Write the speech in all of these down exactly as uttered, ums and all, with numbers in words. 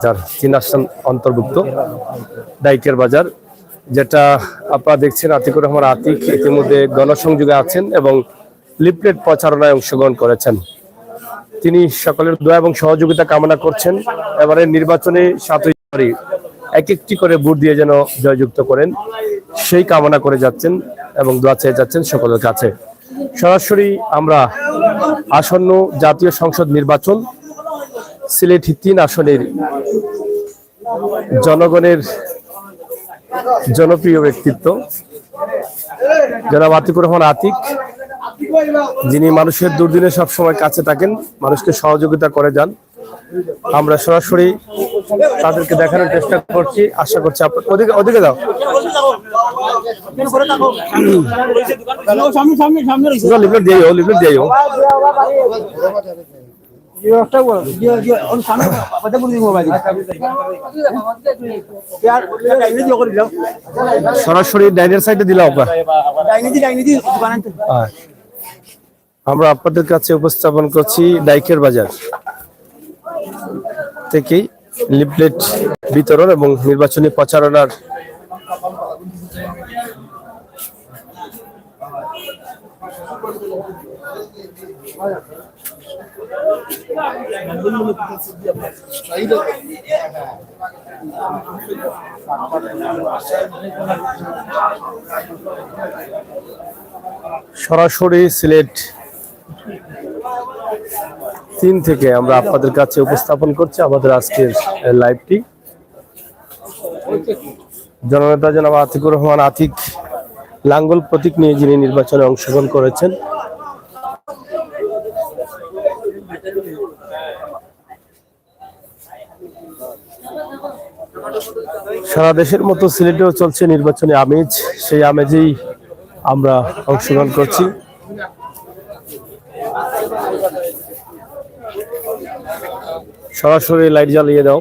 বাজার, তিন আসন অন্তর্ভুক্ত ডাইকের বাজার, যেটা আপনারা দেখছেন আতিকুর রহমান আতিক ইতিমধ্যে গণসংযোগে আছেন এবং লিফলেট প্রচারণায় অংশগ্রহণ করেছেন। তিনি সকলের দোয়া এবং সহযোগিতা কামনা করছেন। এবারে নির্বাচনে সাতই জানুয়ারি এক একটি করে ভোট দিয়ে যেন জয়যুক্ত করেন, সেই কামনা করে যাচ্ছেন এবং দোয়া চেয়ে যাচ্ছেন সকলের কাছে। সরাসরি আমরা আসন্ন জাতীয় সংসদ নির্বাচন, সিলেট তিন আসনের জনগণের জনপ্রিয় ব্যক্তিত্ব জনাব আতিকুর রহমান আতিক, যিনি মানুষের দুর্দিনে সবসময় কাছে থাকেন, মানুষকে সহযোগিতা করে যান। আমরা সরাসরি তাদেরকে দেখানোর চেষ্টা করছি, আশা করছি আপনার ওদিকে, ওদিকে যাও। সামনে, সামনে, সামনে রয়েছে। লিফলেট দিয়ে যাও, লিফলেট দিয়ে যাও। সরাসরি ডাইনের সাইডে দিলাম আপনার। হ্যাঁ। আমরা আপনাদের কাছে উপস্থাপন করছি ডাইকের বাজার থেকে লিফলেট বিতরণ এবং নির্বাচনী প্রচারণার সরাসরি সিলেট তিন থেকে আমরা আপনাদের কাছে উপস্থাপন করছি আমাদের আজকের লাইভটি। জননেতা জনাব আতিকুর রহমান আতিক লাঙ্গল প্রতীক নিয়ে যিনি নির্বাচনে অংশগ্রহণ করেছেন। সারা দেশের মতো সিলেটেও চলছে নির্বাচনী আমেজ, সেই আমেজেই আমরা অংশগ্রহণ করছি। সরাসরি লাইট জ্বালিয়ে দাও।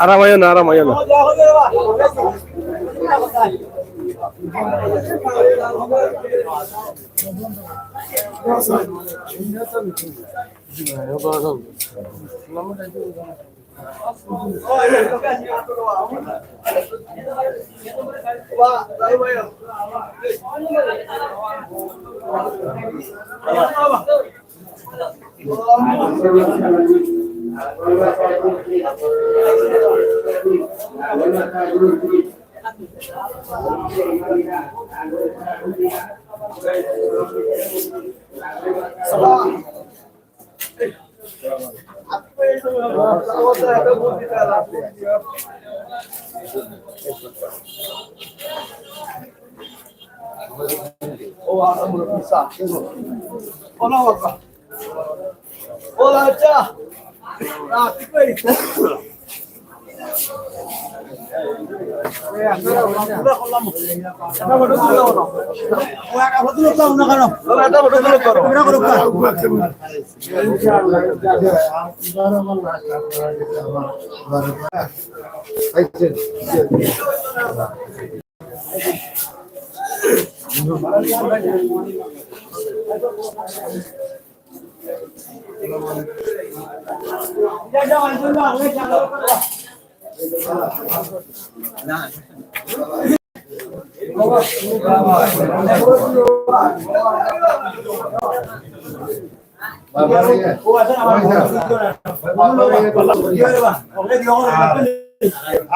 আরাম আইও না, আরাম আইও না।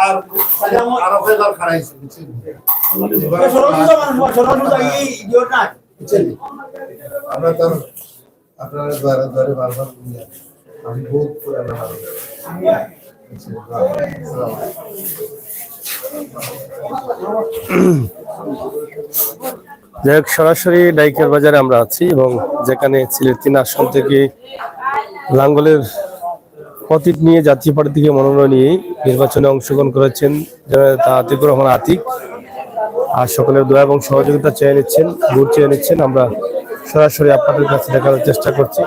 আর আরো কয়েকবার খাড়াইছে, বুঝছেন? বুঝছেন? আমরা তো আপনারা দ্বারে দ্বারে বারবার নিয়ে আমি বহুত পুরানো মানুষ। যাই হোক, সরাসরি ডাইকের বাজারে আমরা আছি এবং যেখানে সিলেট তিন আসন থেকে লাঙ্গলের প্রতীক নিয়ে, জাতীয় পার্টি থেকে মনোনয়ন নিয়েই নির্বাচনে অংশগ্রহণ করেছেন জননেতা আতিকুর রহমান আতিক। আর সকলের দোয়া এবং সহযোগিতা চেয়ে নিচ্ছেন, ভোট চেয়ে নিচ্ছেন। আমরা সরাসরি আপনাদের কাছে দেখানোর চেষ্টা করছি।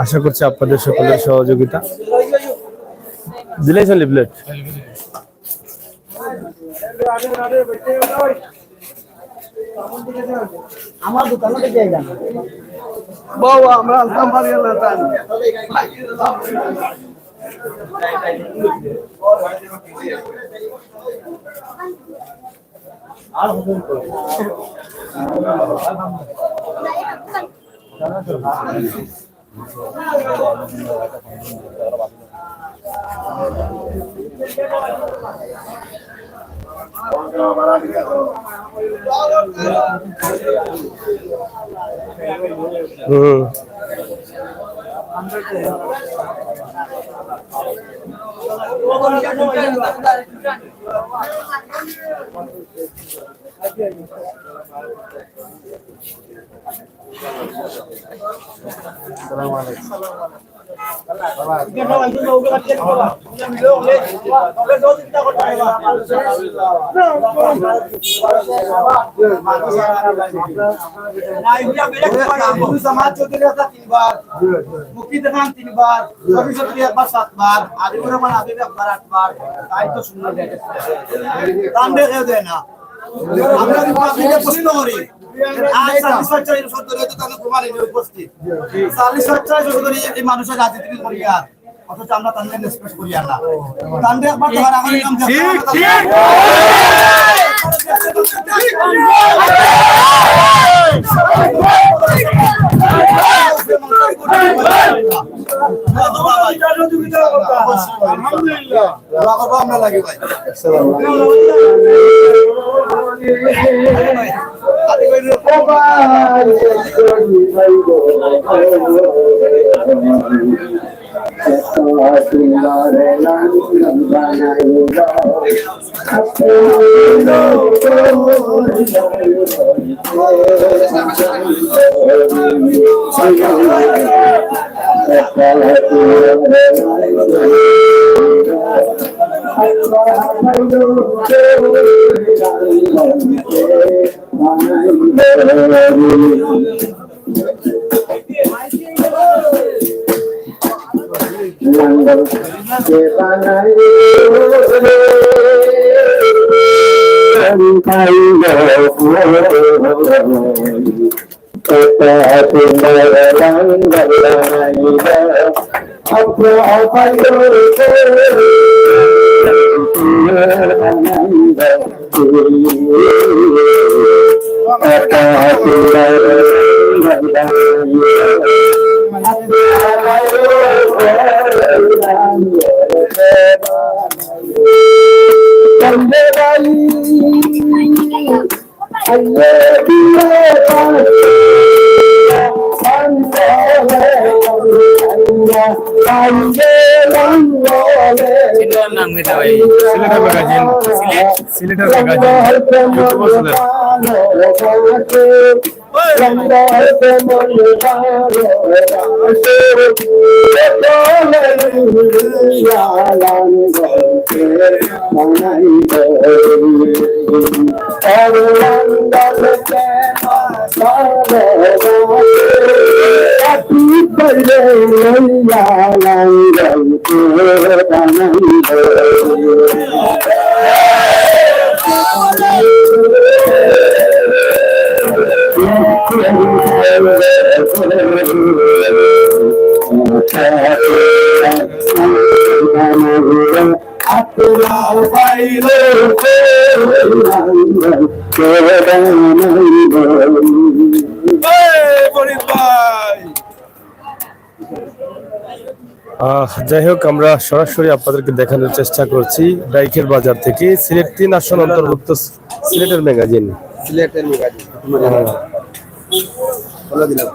আশা করছি আপনাদের সকলের সহযোগিতা। দিলেই লিফলেট। আমার দোকানে তো যাই না। বাবা, আমরা আনতাম পারি না, তাই। আর হুম। মুক্তির খান তিনবার, রবি চৌধুরী একবার সাতবার, আদিবুর রহমান আদিব একবার আটবার, তাই তো সুন্দর দেখে। তানরে কেউ দেয় না। আমরা যদি পাবলিকে প্রশ্ন করি, আর সার্ভিস সেক্টর এই সব দলে তো তাদের প্রমাণ এনে উপস্থিত। সার্ভিস সেক্টর এই সব দলে এই মানুষের রাজনীতি করি আর, অথচ আমরা তাদের রেসপেক্ট করি আর না। তাদের একবার তো আর আমাদের কাম ঠিক, ঠিক। আলহামদুলিল্লাহ। দোয়া করবো আমরা লাগি ভাই। সিলেটের ম্যাগাজিন, সিলেট, সিলেটের ম্যাগাজিন, YouTubeও চলে। এই ফরিদ ভাই। আহ, যাই হোক, আমরা সরাসরি আপনাদেরকে দেখানোর চেষ্টা করছি ডাইখের বাজার থেকে সিলেট তিন আসন অন্তর্ভুক্ত সিলেটের ম্যাগাজিন। সিলেটের ম্যাগাজিন। হ্যাঁ। বলে দিলাম।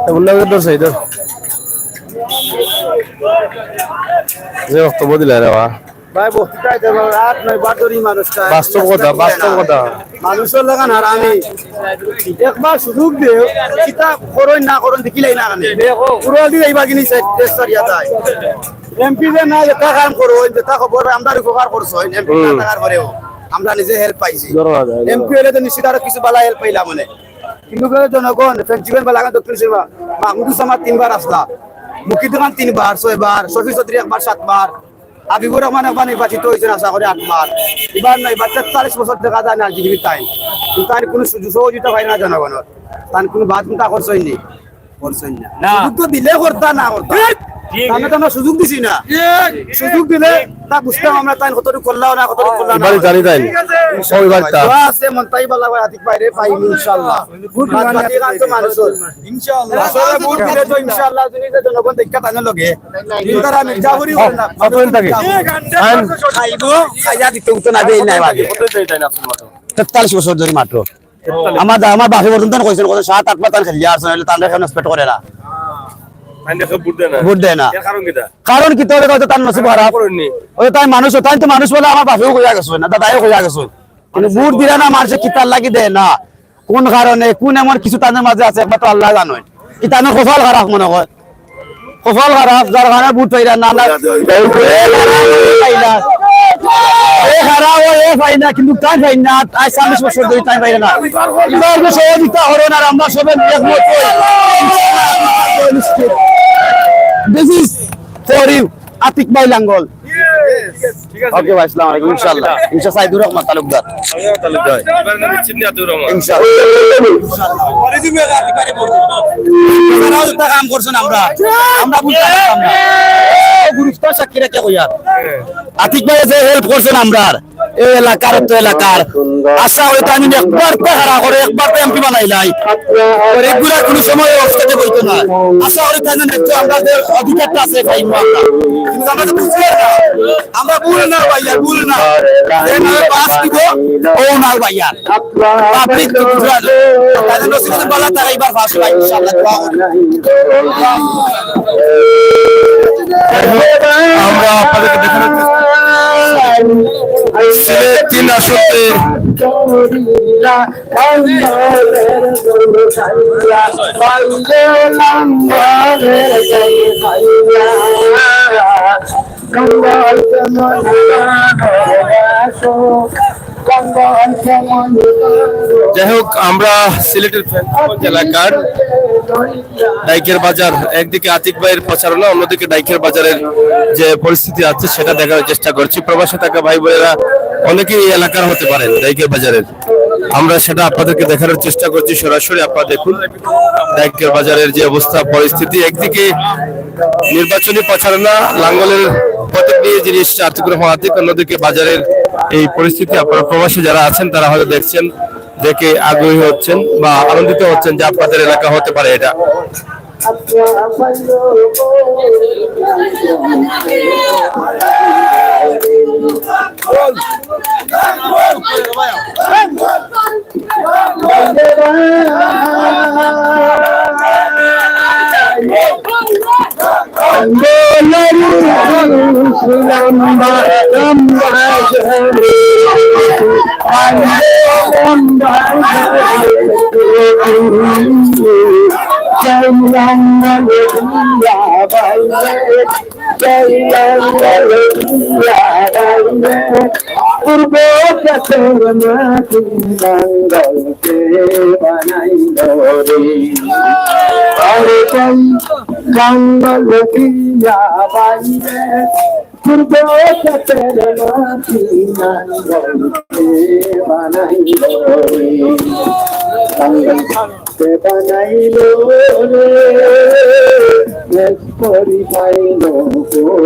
এ, মুন্না ভাই, ধর সাইড, ধর। যে বক্তব্য দিলা রে বা। ভাই, বস্তিত আইতে পারো, আট নয় বার ধরি মানুষ চায়। বাস্তব কথা, বাস্তব কথা। মানুষর লাখান হারামি। একবার সুযোগ দেও, কিতা করইন না করইন দেখিলাই না কেনে। পুরো দিন এইবার জিনিস দেশ ছাড়িয়া যায়। এমপি যে না, যেটা কাম করইন, যেটা খবর, আমরা উপকার করছইন, এমপি না হুম। থাকার পরেও আমরা নিজে হেল্প পাইছি। ধন্যবাদ, ধন্যবাদ। এমপি হইলে তো নিশ্চিত আরো কিছু ভালা হেল্প পাইলাম মানে। কিন্তু করে জনগণ, ফেঞ্চুগঞ্জ বালাগঞ্জ দক্ষিণ সেবা, মাহমুদুজ্জামান তিনবার আসলা, মুকিদুর রহমান তিনবার, ছয়বার, শফি চৌধুরী একবার সাতবার, হাবিবুর রহমান একবার নির্বাচিত হয়েছেন আশা করি আটবার। এবার নয়, এবার তেতাল্লিশ বছর দেখা যায় না জিডিপি টাইম। কিন্তু তার কোনো সুযোগ সহযোগিতা হয় না জনগণের। তার কোনো বাদ চিন্তা করছেন নি? করছেন না। না। সুযোগ তো দিলে করতা না করতা। ঠিক। তাহলে তো আমরা সুযোগ দিছি না। ঠিক। সুযোগ দিলে তা বুঝতাম আমরা তাই কতটুকু করলাম না, কতটুকু করলাম না। এবারে জানি তাই। সব এবার তা। দোয়া আছে, মন তাই ভালা হয়, আতিক ভাইরে পাই ইনশাআল্লাহ। ভোট বাদ বাকি গান তো মানুষের। ইনশাআল্লাহ। আসলে ভোট দিলে তো ইনশাআল্লাহ, যদি যে জনগণ দেখা তাদের লগে। কিন্তু তারা মির্জাফরি করে না। কতদিন থাকে? খাইবো, খাইয়া দিতে উঠতে না দেয় নাই বাদে। কতদিন থাকে তাই না আপনার মতো? তেতাল্লিশ বছর ধরে মাত্র। তেতাল্লিশ। আমার দা-, আমার বাপে পর্যন্ত কইছেন, কত সাত আট বার তান খেলিয়া আসছেন, তানরে কেউ expect করে না। তাই না, কেউ ভোট দেয় না। ভোট দেয় না। এর কারণ কিতা? কারণ কিতা হলে হয়তো তার নসিব খারাপ। করেননি। ওই তাই মানুষ, তাই তো মানুষ বলে আমার বাপেও কইয়া গেছে না, দাদাইও কইয়া গেছে। কিন্তু ভোট দিলে না, মানুষে কিতার লাগি দেয় না। কোন কারণে, কোন এমন কিছু তাদের মাঝে আছে, একমাত্র আল্লাহ জানেন। কি তাদের কপাল খারাপ মনে হয়, কপাল খারাপ, যার কারণে ভোট পাইরা না, না, পাইরা। এ খারাপ হয়, এ পাই না, কিন্তু তাই পাই না, আজ চল্লিশ বছর ধরে তাই পাইরা না। এবার যে সহযোগিতা হলো না, আমরা সবাই একমত হই। This is for you, Atik ভাই লাঙ্গল। ঠিক আছে। ওকে ভাই, আসসালামু আলাইকুম। ইনশাআল্লাহ, ইনশাআল্লাহ, সাইদুর রহমান তালুকদার। তালুকদার। এবার নাম চিনি আতিউর রহমান। ইনশাআল্লাহ। তারাও একটা কাম করছেন, আমরা, আমরা বুঝতে পারতাম না। ও গুরুস্থান সাক্ষী রেখে কইয়ার। আতিক ভাই যে হেল্প করছেন আমরার, এই এলাকার তো এলাকার। আশা করি তাইন একবার তো হারা করে, একবার তো এমপি বানাইলাই। আর এগুলা কোনো সময় অবস্থাতে বলতো না। আশা করি তাইন একটু আমরা যে অধিকারটা আছে পাইবো আমরা। কিন্তু আমরা তো বুঝি না। আমরা ভুল না ভাইয়া, ভুল না। যে নামে পাস দিব, ও না ভাইয়া। পাবলিক তো বুঝা যায়। তাদের নসিবে বালা তারা এবার পাস পাই, ইনশাআল্লাহ, দোয়া করি। আমরা আপনাদেরকে দেখানোর চেষ্টা করছি। সিলেট তিন আসনতে যাই হোক, আমরা সিলেটের ফেঞ্চুগঞ্জ এলাকার ডাইকের বাজার, একদিকে আতিক ভাইয়ের প্রচারণা, অন্যদিকে ডাইকের বাজারের যে পরিস্থিতি আছে সেটা দেখার চেষ্টা করছি। প্রবাসে থাকা ভাই বোনেরা অনেকেই এই এলাকার হতে পারেন ডাইকের বাজারের, আমরা সেটা আপনাদেরকে দেখানোর চেষ্টা করছি সরাসরি। আপনারা দেখুন ডাইকের বাজারের যে অবস্থা পরিস্থিতি, একদিকে নির্বাচনী প্রচারণা, লাঙ্গলের প্রতীক নিয়ে যিনি এসেছে আতিকুর রহমান আতিক, অন্যদিকে বাজারের এই পরিস্থিতি আপনারা প্রবাসী যারা আছেন তারা হয়তো দেখছেন, দেখে আগ্রহী হচ্ছেন বা আনন্দিত হচ্ছেন যে আপনাদের এলাকা হতে পারে এটা। পূর্ব দেশের মাটি লাঙ্গলকে বানাইল রে। আরে তাই লাঙ্গল দিয়া বাইরে, পূর্ব দেশের মাটি লাঙ্গলকে বানাইল রে। লাঙ্গলকে বানাইল রে। করি পাইল কই,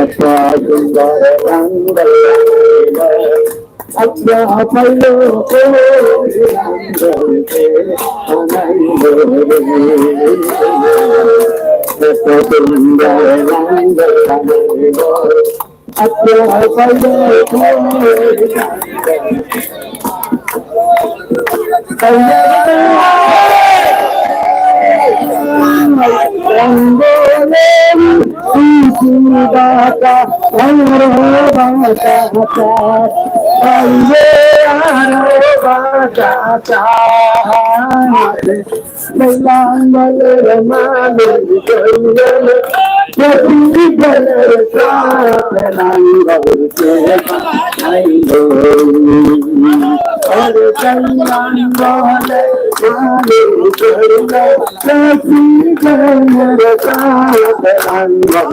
এত সুন্দর লাঙ্গল পাইল, আচ্ছা পাইল কই, লাঙ্গলকে বানাইল রে। এত সুন্দর লাঙ্গল পাইল। বাঁচা, আরো বাঁচা, আরো বাঁচা। লাঙ্গলের মালিক হইলেন, প্রতি দলের সাথে লাঙ্গলকে বানাইল। ওরে লাঙ্গলের মালিক হইলেন, প্রতি দলের সাথে লাঙ্গল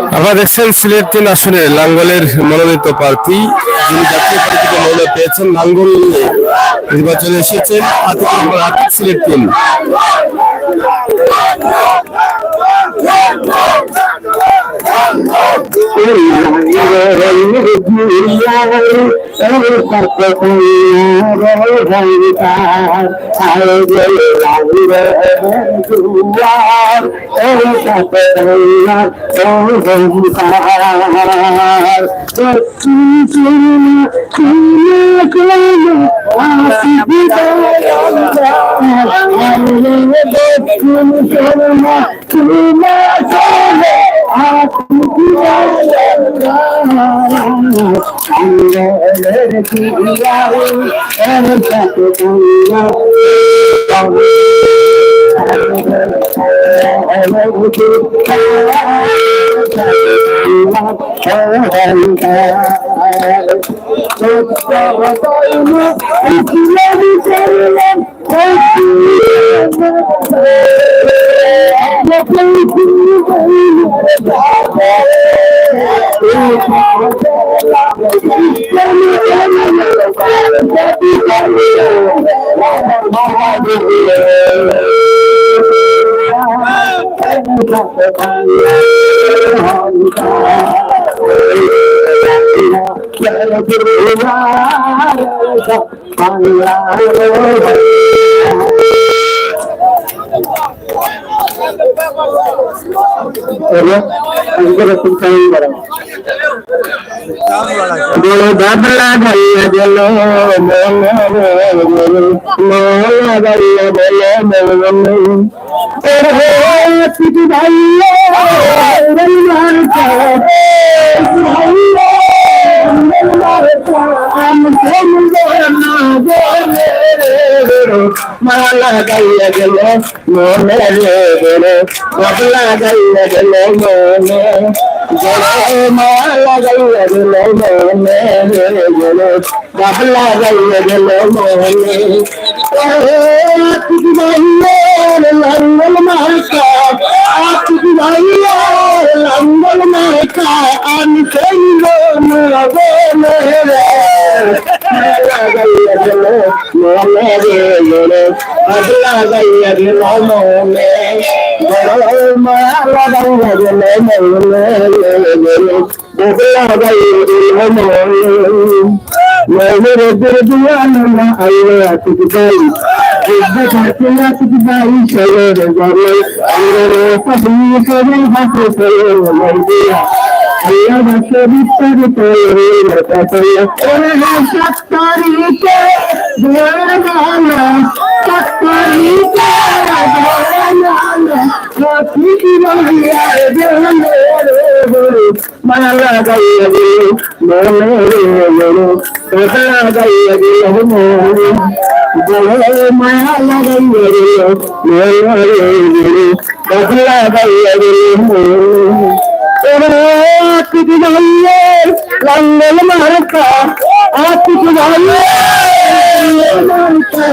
আপনারা দেখছেন সিলেট তিন আসনে লাঙ্গলের মনোনীত প্রার্থী, যিনি জাতীয় পার্টি থেকে মনোনয়ন পেয়েছেন, লাঙ্গল নির্বাচনে এসেছেন আতিকুর রহমান আতিক, সিলেট তিন। মালা গাইয়া গেল মনে রে মনে, বাবলা গাইয়া গেল মনে, গেল মালা গাইয়া গেল মনে রে মনে, বাবলা গাইয়া গেল মনে। ও আতিক ভাইয়ের লাঙ্গল মার্কা, আতিক ভাইয়ের লাঙ্গল মার্কা, আমি সেই মনে রে, মালা গাইয়া গেল মনে রে। আল্লাহ গাইয়া দিল মনে, বড় মায়া লাগাইয়া দিল মনে। আল্লাহ গাইয়া দিল মনে। মনের দুর্দিয়ানা আল্লাহ তুই ভাই, বিদ্যা থাকলে তুই ভাই, চলে রে জামাই। আল্লাহ রে পাবি করে হাতে চলে রে জামাই। আল্লাহ বাসে বিস্তারিত রে জামাই। ওরে হাসা তারিখে দেওয়ানা, সাত তারিখে দেওয়ানা, প্রকৃতি বলিয়া দেওয়ানা, মালা গাইয়া দিল মনে রে মনে, কথা গাইয়া দিল মনে, বড় মায়া লাগাইয়া দিল মনে রে মনে। লাঙ্গল মার্কা, আতিক ভাইয়ের লাঙ্গল মার্কা,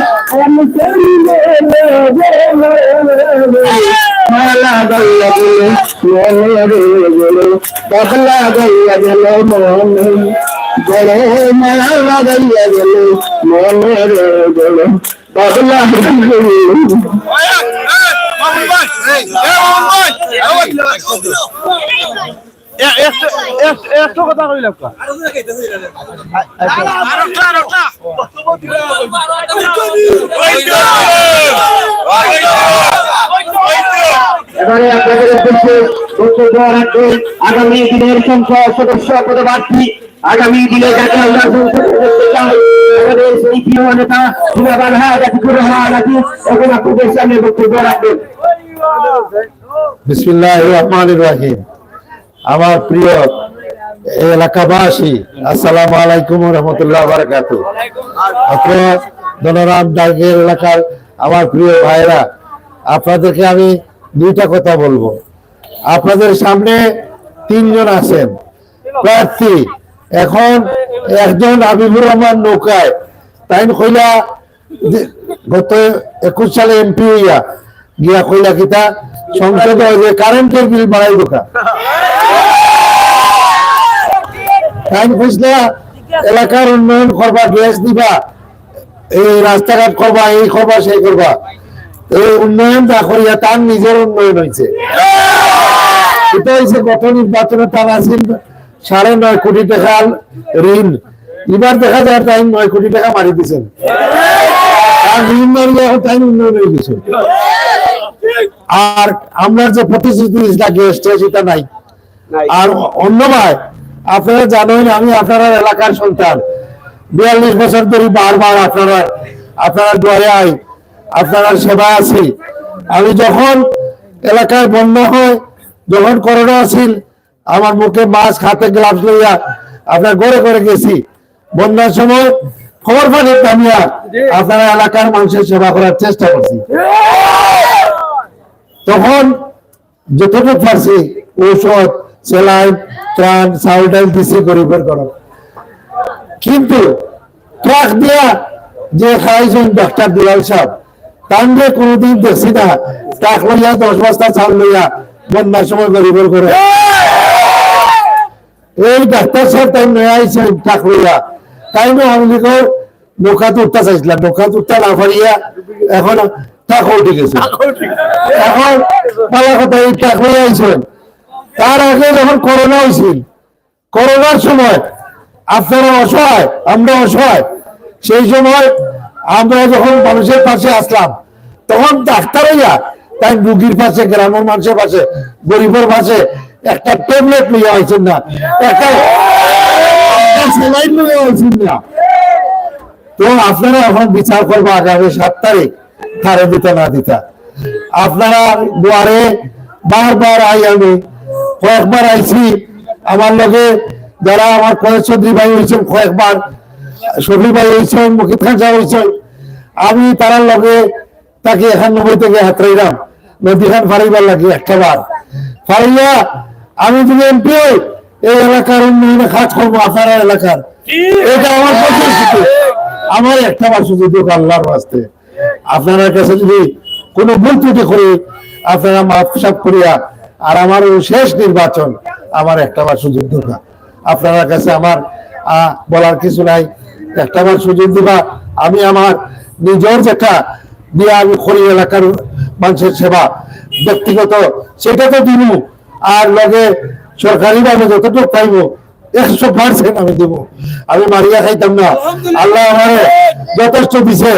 আমি করিলে মালা গাইয়া দিল মনে রে মনে, বাবলা গাইয়া দিল মনে, বড় মালা গাইয়া দিল মনে রে মনে। একটু কথা কইলাম। এবারে আপনাদের উদ্দেশ্যে বক্তব্য রাখবেন আগামী দিনের সংসদ সদস্য পদপ্রার্থী, আগামী দিনে যাকে আমরা সংসদে দেখতে চাই, আমাদের সেই প্রিয় নেতা জিন্দাবাদ হ্যাঁ জাতিপুর রহমান আছি, এখন আপনাদের সামনে বক্তব্য রাখবেন। বিসমিল্লাহির রহমানির রহিম। আমার প্রিয় এলাকাবাসী, আসসালামু আলাইকুম ওয়া রাহমাতুল্লাহি ওয়া বারাকাতুহু। আপনারা ধনরাম ডাঙ্গের এলাকার আমার প্রিয় ভাইরা, আপনাদেরকে আমি দুইটা কথা বলবো। আপনাদের সামনে তিনজন আছেন প্রার্থী। এখন একজন হাবিবুর রহমান নৌকায়, তাইন কইলা যে গত একুশ সালে এমপি হইয়া গিয়া কইলা কিতা, সংসদে যে কারেন্টের বিল বাড়াই দিবা। তাইন কইছলা এলাকার উন্নয়ন করবা, গ্যাস দিবা, এই রাস্তাঘাট করবা, এই করবা, সেই করবা। এই উন্নয়ন না করিয়া তার নিজের উন্নয়ন হইছে। এটা হইছে গত নির্বাচনে তার আছিল সাড়ে নয় কোটি টাকা ঋণ, এবার দেখা যায় তাইন নয় কোটি টাকা মারি দিছেন। আর ঋণ মারিয়া এখন তাইন উন্নয়ন হয়ে গেছে। আর আমরা যে প্রতিশ্রুতি দিয়েছিলাম গ্যাস ট্যাস, এটা নাই। আর অন্য ভাই, আপনারা জানেন আমি আপনারা এলাকার সন্তান, বিয়াল্লিশ বছর ধরে বারবার আপনারা, আপনারা দুয়ারে আই, আপনারা সেবা আছি। আমি যখন এলাকায় বন্যা হয়, যখন করোনা আছিল, আমার মুখে মাস্ক, হাতে গ্লাভস লইয়া আপনার ঘরে ঘরে গেছি। বন্যার সময় খবর পানি নামিয়া আপনারা এলাকার মানুষের সেবা করার চেষ্টা করছি। তখন যতটুকু পারছি ঔষধ, স্যালাইন, ত্রাণ, চাউল ডাইল দিছি গরিবের ঘরে। কিন্তু ট্রাক দিয়া যে খাইছেন ডাক্তার দুলাল সাহেব, তানরে কোনোদিন দেখছি না ট্রাক লইয়া দশ বস্তা চাউল লইয়া বন্যার সময় গরিবের ঘরে। এই ডাক্তার সাহেব তাই নয়া আইছেন ট্রাক লইয়া, তাই না আওয়ামী লীগের নৌকাত উঠতা চাইছিলাম, নৌকাত উঠতা না পারিয়া এখন ট্রাক উঠে গেছে। এখন ভালা কথা, এই ট্রাক লইয়া আইছেন। তার আগে যখন করোনা হয়েছিল, করোনার সময় আপনারা অসহায়, আমরা অসহায়, সেই সময় আমরা যখন মানুষের পাশে আসলাম, তখন ডাক্তার হইয়া তাই রুগীর পাশে, গ্রামের মানুষের পাশে, গরিবের পাশে একটা ট্যাবলেট লইয়া আইছেন না, একটা, একটা স্যালাইন লইয়া আইছেন না। তো আপনারা এখন বিচার করবা আগামী সাত তারিখ, তারে দিতা না দিতা। আপনারা দুয়ারে বারবার আই, আমি কয়েকবার আইছি। আমার লগে যারা আমার কয়েক চৌধুরী ভাই হয়েছেন কয়েকবার, শফি ভাই হয়েছেন, মুকিত খান সাহেব হয়েছেন, আমি তারার লগে তাকে একানব্বই থেকে হাতরাইলাম, নদীখান ফারাইবার লাগি একটা বার ফারাইয়া আমি যদি এমপি হই, এই এলাকার উন্নয়নে কাজ করবো আপনারা এলাকার। এটা আমার প্রতিশ্রুতি। আমার একটা বার সুযোগ দিক আল্লাহর ওয়াস্তে। আপনার কাছে যদি কোনো ভুল ত্রুটি করি, আপনারা মাফ সাফ করিয়া, আর আমার ওই শেষ নির্বাচন, আমার একটা বার সুযোগ দিবা। আপনার কাছে আমার, আহ, বলার কিছু নাই, একটা বার সুযোগ দিবা। আমি আমার নিজের যেটা দিয়া আমি করি এলাকার মানুষের সেবা। ব্যক্তিগত সেটা তো দিমু, আর লগে সরকারিভাবে যতটুকু পাইবো একশো পার্সেন্ট আমি দিব। আমি মারিয়া খাইতাম না। আল্লাহ আমারে যথেষ্ট দিছে।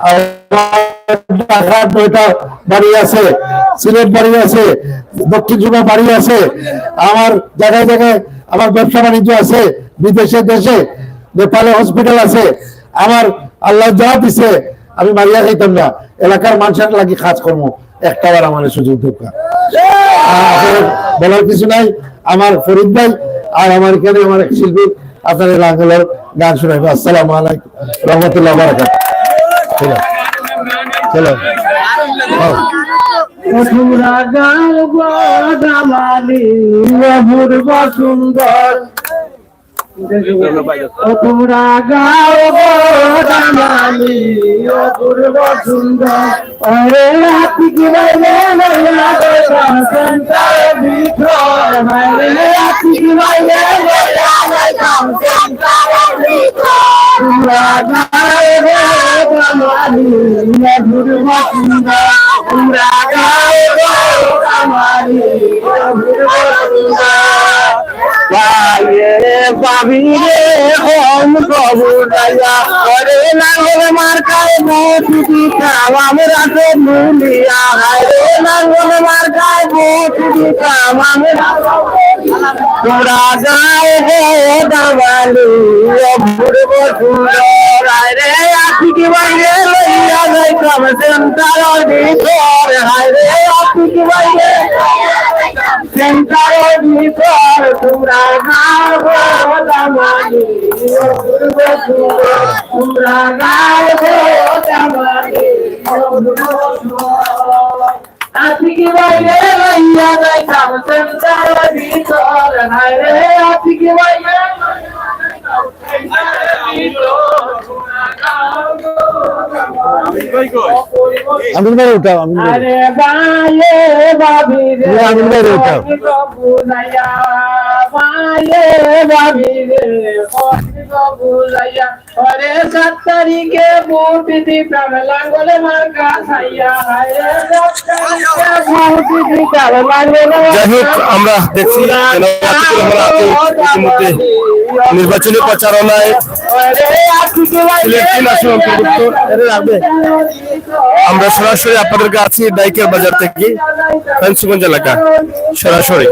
আমার ঢাকার নয়টা বাড়ি আছে, সিলেট বাড়ি আছে, দক্ষিণ সুরমা বাড়ি আছে, আমার জায়গায় জায়গায় আমার ব্যবসা বাণিজ্য আছে, বিদেশে দেশে, নেপালে হসপিটাল আছে। আমার আল্লাহ যা দিছে আমি মারিয়া খাইতাম না। এলাকার মানুষের লাগি কাজ করমু, একটা বার আমার সুযোগ দেউক্কা। আর আসলে বলার কিছু নাই। আমার ফরিদ ভাই আর আমার এখানে আমার এক শিল্পী আপনাদের লাঙ্গলের গান শোনাইবো। আসসালামু আলাইকুম রহমতুল্লাহ বারাকাত। চলো, চলো। হ্যাঁ। তোমরা গাও গো দামালি অপূর্ব সুন্দর। ও তোমরা গাও গো দামালি অপূর্ব সুন্দর। আরে আতিক ভাইরে লইয়া যাইতাম সেন্টার ভিতর। আরে আতিক ভাইরে লইয়া যাইতাম সেন্টার ভিতর। তোমরা গাও গো দামালি অপূর্ব সুন্দর। তোমরা গাও গো দামালি অপূর্ব সুন্দর। ভাইরে ভাবিরে হম কবু যাইয়া, ওরে লাঙ্গল মার্কায় ভোট দিতাম আমরা তো ভুলিয়া। হায়রে লাঙ্গল মার্কায় ভোট দিতাম আমরা। তোরা গাও গো দামালি অপূর্ব সুন্দর। হায়রে আতিক ভাইরে লইয়া যাইতাম সেন্টার ভিতর। হায়রে আতিক ভাইরে সেন্টার ভিতর। তোমরা গাও গো দামালি অপূর্ব সুন্দর। তোমরা গাও গো দামালি অপূর্ব সুন্দর। আতিক ভাইরে লইয়া যাইতাম সেন্টার ভিতর। হায়রে আতিক ভাইরে আমিন ভাই উঠাও, আমিন ভাই। আরে ভাইরে ভাবিরে, আমিন ভাই উঠাও। কত বুঝাইয়া, ভাইরে ভাবিরে, কত বুঝাইয়া। আরে সাত তারিখে ভোট দিতাম লাঙ্গল মার্কা চাইয়া। আরে সাত তারিখে ভোট দিতাম লাঙ্গল মার্কা। যাই হোক, আমরা দেখছি জনাব আতিকুর রহমান আতিক ইতিমধ্যে নির্বাচনী প্রচারণায় সিলেট তিন আসন অন্তর্ভুক্ত। এরে রাখবে। আমরা সরাসরি আপনাদের কাছে ডাইকের বাজার থেকে ফেঞ্চুগঞ্জ এলাকা সরাসরি।